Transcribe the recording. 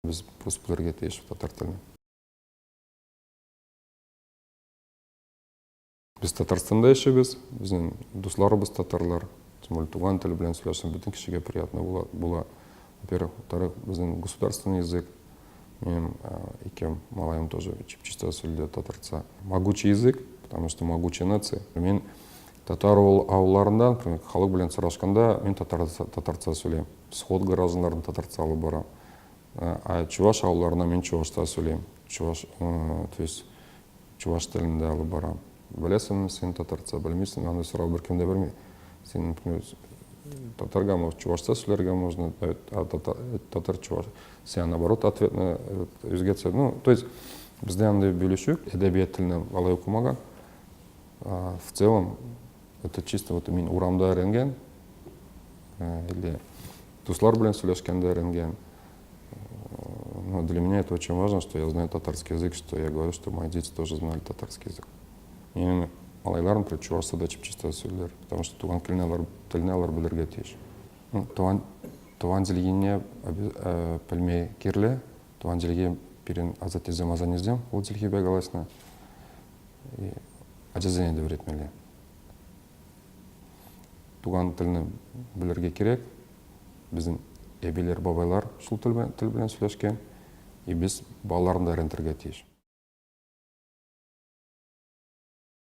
Без просто белергә тиеш татар телен. Без Татарстанда яшибез, безнең дусларыбыз татарлар. Тем более туган тел белән сөйләшсәң, бөтен кешегә приятно була. була. Во-первых, во-вторых, безнең государственный язык. Минем ике малаем тоже чип-чисто сөйләде татарча. Могучий язык, потому что могучая нация. Мин татар авылларында, например, халык белән сорашканда, мин татарча сөйлим. Сход гражданнарын татарча алып барам. Ә чуваш авылларына мин чувашта сөйлим. Чуваш, то есть чуваш телендә алып барам. Беләсеңме син татарча, белмисеңме, андый сорау беркем дә бирми. Син, например, татарга может чувашча сөйләргә можно, а татар чуваш. Син наоборот ответно үзгәртсә. Ну, то есть бездә андый бүлешү, әдәбият теленә алай укымаган. В целом это чисто вот мин урамда өйрәнгән или дуслар белән сөйләшкәндә өйрәнгән. Ну, для меня это очень важно, что я знаю татарский язык, что я говорю, что мои дети тоже знали татарский язык. Минем малайларым прям чувашча да чип-чисто сөйлиләр, потому что туган телне алар, телне алар белергә тиеш. Ну, туган, туган телгене белмей кирле, туган телгә пирен азат изем, азан изем, ул телгә бәгаласына. Ачасене дә өйрәтмәле. Туган телне белергә кирәк. Безнең әбиләр, бабайлар шул тел белән, тел белән сөйләшкән. И без балаларны да өйрәтергә тиеш.